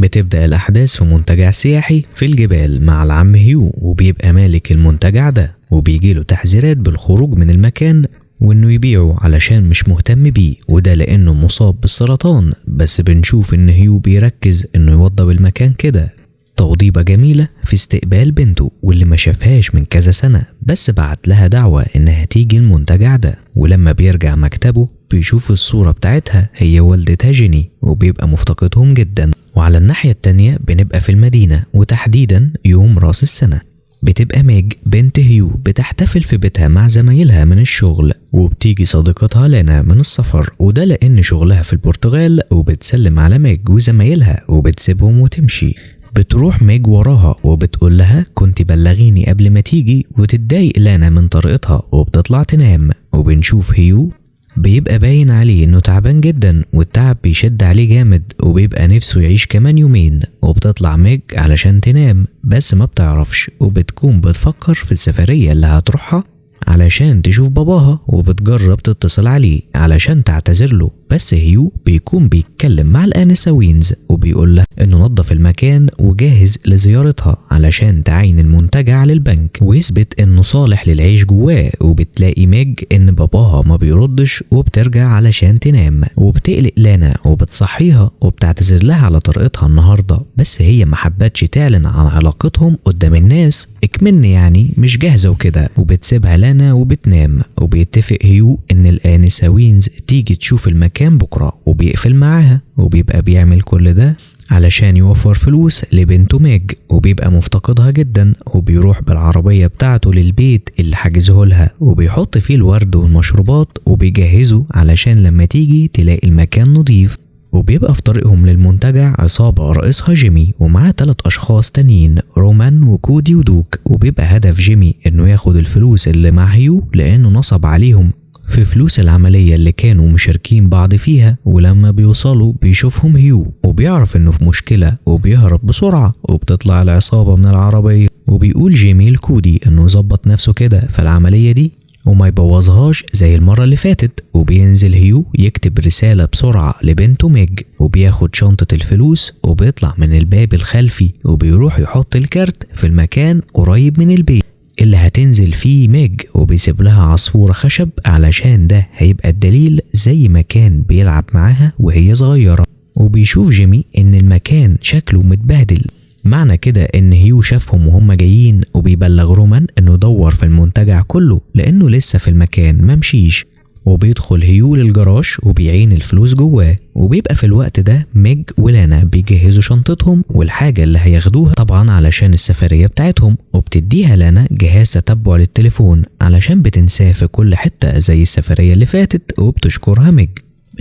بتبدأ الأحداث في منتجع سياحي في الجبال مع العم هيو، وبيبقى مالك المنتجع ده، وبيجيله تحذيرات بالخروج من المكان وانه يبيعه علشان مش مهتم بيه، وده لانه مصاب بالسرطان. بس بنشوف ان هيو بيركز انه يوضب المكان كده توضيبة جميلة في استقبال بنته واللي ما شافهاش من كذا سنة، بس بعت لها دعوة انها تيجي المنتجع ده. ولما بيرجع مكتبه بيشوف الصورة بتاعتها هي والدتها جيني، وبيبقى مفتقدهم جدا. وعلى الناحية التانية بنبقى في المدينة، وتحديدا يوم راس السنة. بتبقى ميج بنت هيو بتحتفل في بيتها مع زمايلها من الشغل، وبتيجي صديقتها لانا من السفر، وده لأن شغلها في البرتغال، وبتسلم على ميج وزمايلها وبتسيبهم وتمشي. بتروح ميج وراها وبتقول لها كنت بلغيني قبل ما تيجي، وتتضايق لانا من طريقتها وبتطلع تنام. وبنشوف هيو بيبقى باين عليه انه تعبان جدا والتعب بيشد عليه جامد، وبيبقى نفسه يعيش كمان يومين. وبتطلع ميج علشان تنام بس ما بتعرفش، وبتكون بتفكر في السفرية اللي هتروحها علشان تشوف باباها، وبتجرب تتصل عليه علشان تعتذر له، بس هيو بيكون بيتكلم مع الآنسة وينز وبيقول لها انه نظف المكان وجاهز لزيارتها علشان تعاين المنتجع للبنك ويثبت انه صالح للعيش جواه. وبتلاقي ميج ان باباها ما بيردش وبترجع علشان تنام، وبتقلق لانا وبتصحيها وبتعتذر لها على طريقتها النهارده، بس هي ما حبتش تعلن عن علاقتهم قدام الناس اكمن يعني مش جاهزه وكده، وبتسيبها لانا وبتنام. وبيتفق هيو ان الآنسة وينز تيجي تشوف المكان بكرة، وبيقفل معاها، وبيبقى بيعمل كل ده علشان يوفر فلوس لبنته ميج، وبيبقى مفتقدها جدا. وبيروح بالعربية بتاعته للبيت اللي حاجزه لها، وبيحط فيه الورد والمشروبات وبيجهزه علشان لما تيجي تلاقي المكان نظيف. وبيبقى في طريقهم للمنتجع عصابة رئيسها جيمي ومعاه 3 أشخاص تانيين، رومان وكودي ودوك. وبيبقى هدف جيمي إنه ياخد الفلوس اللي مع هيو لأنه نصب عليهم في فلوس العملية اللي كانوا مشاركين بعض فيها. ولما بيوصلوا بيشوفهم هيو وبيعرف انه في مشكلة وبيهرب بسرعة، وبتطلع العصابة من العربية. وبيقول جيمي لكودي انه يظبط نفسه كده في العملية دي وما يبوظهاش زي المرة اللي فاتت. وبينزل هيو يكتب رسالة بسرعة لبنته ميج، وبياخد شنطة الفلوس وبيطلع من الباب الخلفي وبيروح يحط الكارت في المكان قريب من البيت اللي هتنزل فيه ميج، وبيسيب لها عصفورة خشب علشان ده هيبقى الدليل زي ما كان بيلعب معاها وهي صغيرة. وبيشوف جيمي ان المكان شكله متبهدل، معنى كده ان هيو شافهم وهم جايين، وبيبلغ رومان انه دور في المنتجع كله لانه لسه في المكان ممشيش. وبيدخل هيو للجراج وبيعين الفلوس جواه. وبيبقى في الوقت ده ميج ولانا بيجهزوا شنطتهم والحاجة اللي هياخدوها طبعا علشان السفرية بتاعتهم، وبتديها لانا جهاز تتبع للتليفون علشان بتنساه في كل حتة زي السفرية اللي فاتت. وبتشكرها ميج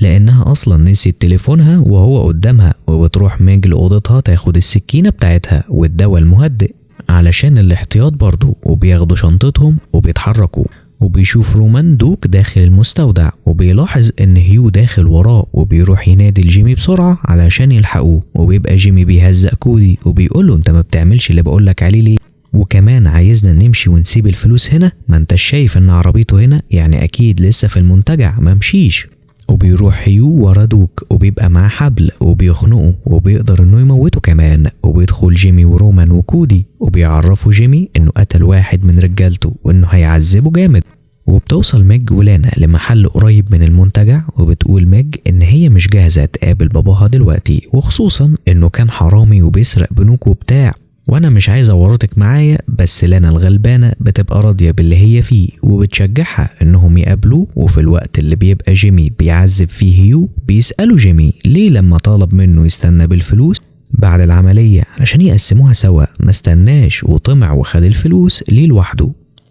لأنها أصلا نسيت تليفونها وهو قدامها. وبتروح ميج لأوضتها تاخد السكينة بتاعتها والدواء المهدئ علشان الاحتياط برضو، وبياخدوا شنطتهم وبيتحركوا. وبيشوف رومان دوك داخل المستودع، وبيلاحظ ان هيو داخل وراه، وبيروح ينادي لجيمي بسرعة علشان يلحقوه. وبيبقى جيمي بيهزق كودي وبيقوله انت ما بتعملش اللي بقولك عليه ليه، وكمان عايزنا نمشي ونسيب الفلوس هنا، ما انت شايف ان عربيته هنا يعني اكيد لسه في المنتجع ما مشيش. وبيروح هيو ورا دوك وبيبقى معاه حبل وبيخنقه وبيقدر انه يموته كمان. وبيدخل جيمي ورومان وكودي وبيعرفوا جيمي انه قتل واحد من رجالته وانه هيعذبه جامد. وبتوصل ميج ولانا لمحل قريب من المنتجع، وبتقول ميج ان هي مش جاهزة تقابل باباها دلوقتي، وخصوصا انه كان حرامي وبيسرق بنوك وبتاع، وانا مش عايزة اورطك معايا. بس لانا الغلبانة بتبقى راضية باللي هي فيه وبتشجعها انهم يقابلوه. وفي الوقت اللي بيبقى جيمي بيعذب فيه هيو بيسأله جيمي ليه لما طلب منه يستنى بالفلوس بعد العملية علشان يقسموها سوا ما استناش وطمع وخد الفلوس ليه لوحده،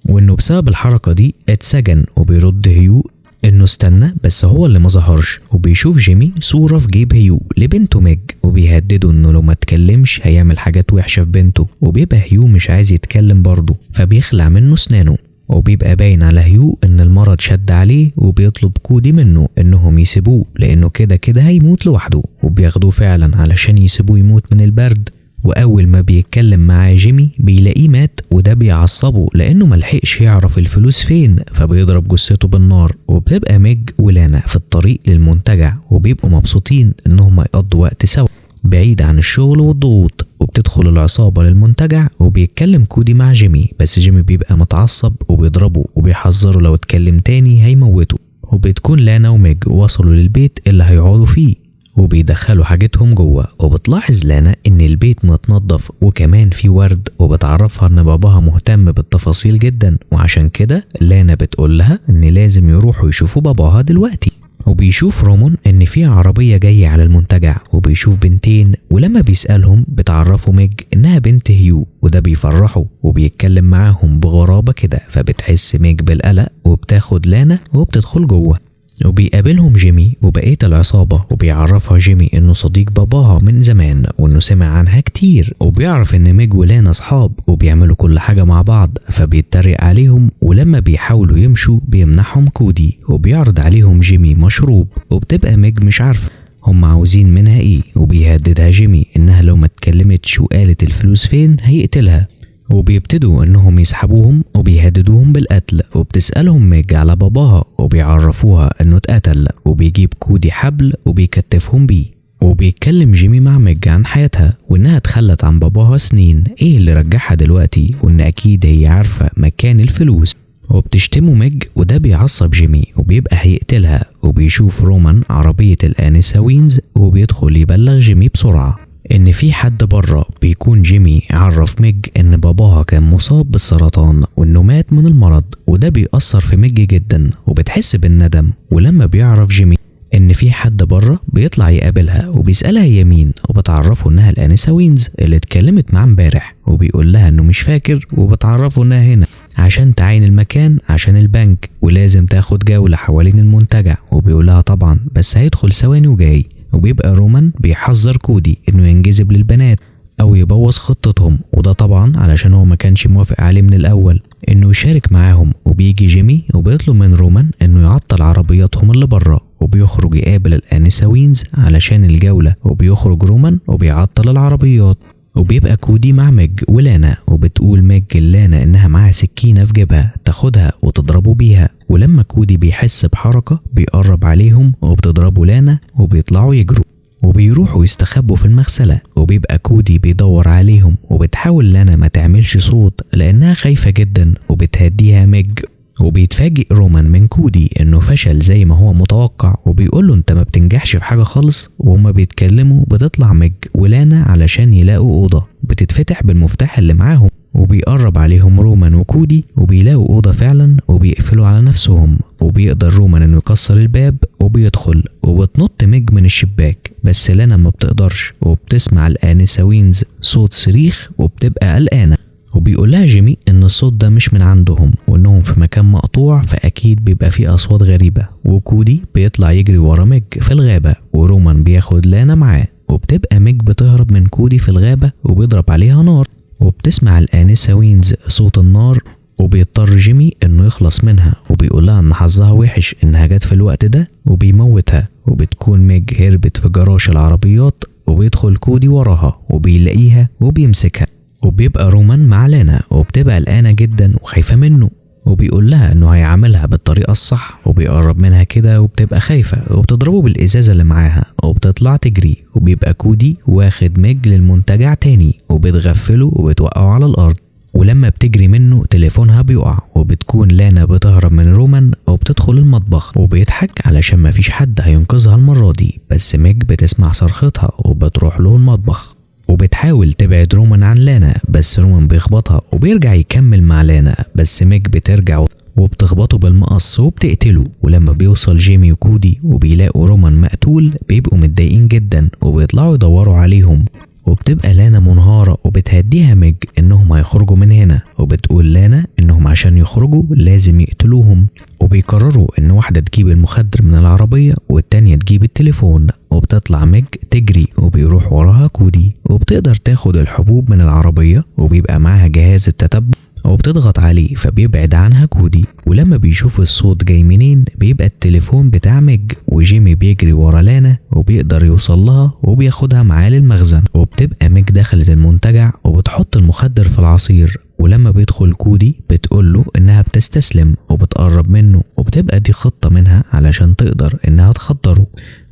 وانه بسبب الحركة دي اتسجن. وبيرد هيو انه استنى بس هو اللي ما ظهرش. وبيشوف جيمي صورة في جيب هيو لبنته ميج وبيهدده انه لو ما اتكلمش هيعمل حاجات وحشة في بنته. وبيبقى هيو مش عايز يتكلم برضه فبيخلع منه سنانه. وبيبقى باين على هيو ان المرض شد عليه، وبيطلب كودي منه انهم يسيبوه لانه كده كده هيموت لوحده. وبياخدوه فعلا علشان يسيبوه يموت من البرد. واول ما بيتكلم مع جيمي بيلاقيه مات، وده بيعصبه لانه ملحقش يعرف الفلوس فين، فبيضرب جثته بالنار. وبتبقى ميج ولانا في الطريق للمنتجع وبيبقوا مبسوطين انهم يقضوا وقت سوا. بعيد عن الشغل والضغوط. وبتدخل العصابة للمنتجع وبيتكلم كودي مع جيمي، بس جيمي بيبقى متعصب وبيضربه وبيحذره لو اتكلم تاني هيموته. وبتكون لانا وميج وصلوا للبيت اللي هيقعدوا فيه وبيدخلوا حاجتهم جوه. وبتلاحظ لانا ان البيت متنظف وكمان في ورد، وبتعرفها ان باباها مهتم بالتفاصيل جدا، وعشان كده لانا بتقول لها ان لازم يروحوا يشوفوا باباها دلوقتي. وبيشوف رومان ان في عربية جاية على المنتجع وبيشوف بنتين، ولما بيسألهم بتعرفوا ميج انها بنت هيو، وده بيفرحه وبيتكلم معاهم بغرابة كده، فبتحس ميج بالقلق وبتاخد لانا وبتدخل جوه. وبيقابلهم جيمي وبقية العصابة، وبيعرفها جيمي انه صديق باباها من زمان وانه سمع عنها كتير، وبيعرف ان ميج ولانا صحاب وبيعملوا كل حاجة مع بعض، فبيتريق عليهم. ولما بيحاولوا يمشوا بيمنحهم كودي وبيعرض عليهم جيمي مشروب، وبتبقى ميج مش عارفة هم عاوزين منها ايه، وبيهددها جيمي انها لو ما اتكلمتش وقالت الفلوس فين هيقتلها. وبيبتدوا انهم يسحبوهم وبيهددوهم بالقتل. وبتسألهم ميج على باباها وبيعرفوها انه اتقتل، وبيجيب كودي حبل وبيكتفهم بيه. وبيتكلم جيمي مع ميج عن حياتها وانها اتخلت عن باباها سنين، ايه اللي رجعها دلوقتي، وان اكيد هي عارفة مكان الفلوس. وبتشتمه ميج وده بيعصب جيمي وبيبقى هيقتلها. وبيشوف رومان عربية الآنسة وينز وبيدخل يبلغ جيمي بسرعة ان في حد بره. بيكون جيمي عرف ميج ان باباها كان مصاب بالسرطان وانه مات من المرض، وده بيأثر في ميج جدا وبتحس بالندم. ولما بيعرف جيمي ان في حد بره بيطلع يقابلها وبيسألها هي مين، وبتعرفه انها الآنسة وينز اللي اتكلمت معاه امبارح، وبيقول لها انه مش فاكر، وبتعرفه انها هنا عشان تعاين المكان عشان البنك ولازم تاخد جولة حوالين المنتجع، وبيقول لها طبعا بس هيدخل ثواني وجاي. وبيبقى رومان بيحذر كودي انه ينجذب للبنات او يبوظ خطتهم، وده طبعا علشان هو ما كانش موافق عليه من الاول انه يشارك معاهم. وبيجي جيمي وبيطلب من رومان انه يعطل عربياتهم اللي بره، وبيخرج يقابل الآنسة وينز علشان الجولة، وبيخرج رومان وبيعطل العربيات. وبيبقى كودي مع ميج ولانا، وبتقول ميج لانا انها معاها سكينة في جيبها تاخدها وتضربه بيها. ولما كودي بيحس بحركة بيقرب عليهم وبتضربه لانا وبيطلعوا يجروا وبيروحوا يستخبوا في المغسلة. وبيبقى كودي بيدور عليهم، وبتحاول لانا ما تعملش صوت لانها خايفة جدا، وبتهديها ميج. وبيتفاجئ رومان من كودي انه فشل زي ما هو متوقع، وبيقول له انت ما بتنجحش في حاجة خالص. وهما بيتكلموا بتطلع ميج ولانا علشان يلاقوا أوضة بتتفتح بالمفتاح اللي معاهم، وبيقرب عليهم رومان وكودي وبيلاقوا أوضة فعلا وبيقفلوا على نفسهم. وبيقدر رومان انه يكسر الباب وبيدخل، وبتنط ميج من الشباك بس لانا ما بتقدرش، وبتسمع الآنسة وينز صوت صريخ وبتبقى قلقانة. وبيقول لها جيمي ان الصوت ده مش من عندهم وانهم في مكان مقطوع فاكيد بيبقى فيه اصوات غريبة. وكودي بيطلع يجري ورا ميج في الغابة، ورومان بياخد لانا معاه، وبتبقى ميج بتهرب من كودي في الغابة وبيضرب عليها نار، وبتسمع الآنسة وينز صوت النار، وبيضطر جيمي انه يخلص منها، وبيقول لها ان حظها وحش انها جت في الوقت ده وبيموتها. وبتكون ميج هربت في جراج العربيات، وبيدخل كودي وراها وبيلاقيها وبيمسكها. وبيبقى رومان مع لانا، وبتبقى قلقانة جدا وخايفة منه، وبيقول لها انه هيعاملها بالطريقة الصح، وبيقرب منها كده وبتبقى خايفة وبتضربه بالازازة اللي معاها وبتطلع تجري. وبيبقى كودي واخد ميج للمنتجع تاني وبتغفله وبتوقعه على الارض، ولما بتجري منه تليفونها بيقع، وبتكون لانا بتهرب من رومان وبتدخل المطبخ، وبيضحك علشان مفيش حد هينقذها المرة دي، بس ميج بتسمع صرختها وبتروح له المطبخ، وبتحاول تبعد رومان عن لانا بس رومان بيخبطها وبيرجع يكمل مع لانا، بس ميج بترجع وبتخبطه بالمقص وبتقتله. ولما بيوصل جيمي وكودي وبيلاقوا رومان مقتول بيبقوا متضايقين جدا وبيطلعوا يدوروا عليهم. وبتبقى لانا منهارة وبتهديها ميج انهم هيخرجوا من هنا، وبتقول لانا انهم عشان يخرجوا لازم يقتلوهم، وبيقرروا ان واحدة تجيب المخدر من العربية والتانية تجيب التليفون. وبتطلع ميج تجري وبيروح وراها كودي، وبتقدر تاخد الحبوب من العربية وبيبقى معاها جهاز التتبع وبتضغط عليه فبيبعد عنها كودي. ولما بيشوف الصوت جاي منين بيبقى التليفون بتاع ميج، وجيمي بيجري ورا لانا وبيقدر يوصل لها وبياخدها معاه للمخزن. وبتبقى ميج دخلت المنتجع وبتحط المخدر في العصير، ولما بيدخل كودي بتقول له انها بتستسلم وبتقرب منه، وبتبقى دي خطة منها علشان تقدر انها تخدره.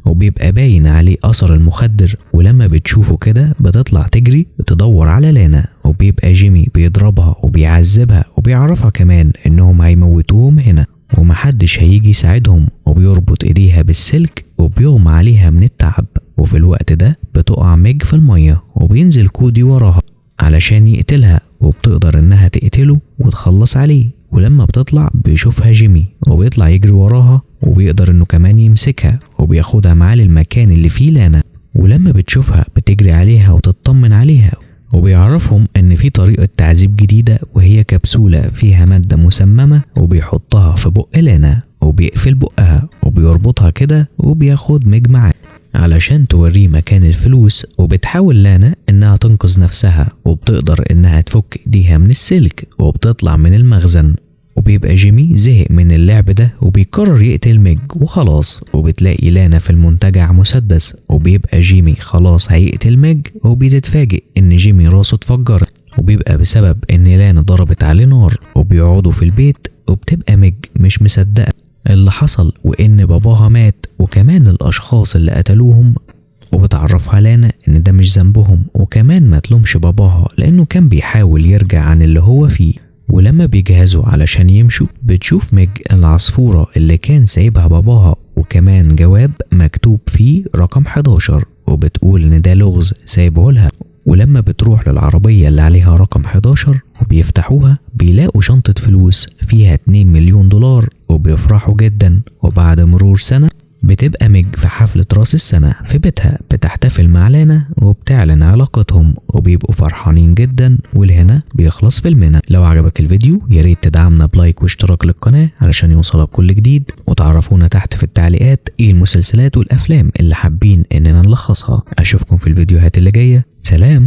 وبيبقى باين عليه أثر المخدر. ولما بتشوفه كده بتطلع تجري تدور على لانا، وبيبقى جيمي بيضربها وبيعذبها وبيعرفها كمان إنهم هيموتوهم هنا ومحدش هيجي يساعدهم، وبيربط إيديها بالسلك وبيغمى عليها من التعب. وفي الوقت ده بتقع ميج في المية وبينزل كودي وراها علشان يقتلها، وبتقدر إنها تقتله وتخلص عليه. ولما بتطلع بيشوفها جيمي وبيطلع يجري وراها وبيقدر إنه كمان يمسكها وبياخدها معاه للمكان اللي فيه لانا. ولما بتشوفها بتجري عليها وتطمن عليها، وبيعرفهم إن في طريقة تعذيب جديدة وهي كبسولة فيها مادة مسممة، وبيحطها في بق لانا وبيقفل بقها وبيربطها كده وبياخد ميج معاه علشان توريه مكان الفلوس. وبتحاول لانا إنها تنقذ نفسها وبتقدر إنها تفك إيديها من السلك وبتطلع من المخزن. وبيبقى جيمي زهق من اللعب ده وبيقرر يقتل ميج وخلاص. وبتلاقي لانا في المنتجع مسدس، وبيبقى جيمي خلاص هيقتل ميج، وبتتفاجئ إن جيمي راسه اتفجرت، وبيبقى بسبب إن لانا ضربت عليه نار. وبيقعدوا في البيت وبتبقى ميج مش مصدقة اللي حصل وإن باباها مات وكمان الأشخاص اللي قتلوهم، وبتعرفها لانا إن ده مش ذنبهم وكمان ما تلومش باباها لأنه كان بيحاول يرجع عن اللي هو فيه. ولما بيجهزوا علشان يمشوا بتشوف ميج العصفورة اللي كان سايبها باباها وكمان جواب مكتوب فيه رقم 11، وبتقول إن ده لغز سايبه لها. ولما بتروح للعربية اللي عليها رقم 11 وبيفتحوها بيلاقوا شنطة فلوس فيها 2 مليون دولار وبيفرحوا جدا. وبعد مرور سنة بتبقى ميج في حفلة راس السنة في بيتها بتحتفل مع لانا وبتعلن علاقتهم وبيبقوا فرحانين جدا. ولهنا بيخلص فيلمنا. لو عجبك الفيديو ياريت تدعمنا ب like واشتراك للقناة علشان يوصلك كل جديد، وتعرفونا تحت في التعليقات ايه المسلسلات والافلام اللي حابين اننا نلخصها. اشوفكم في الفيديوهات اللي جاية. سلام.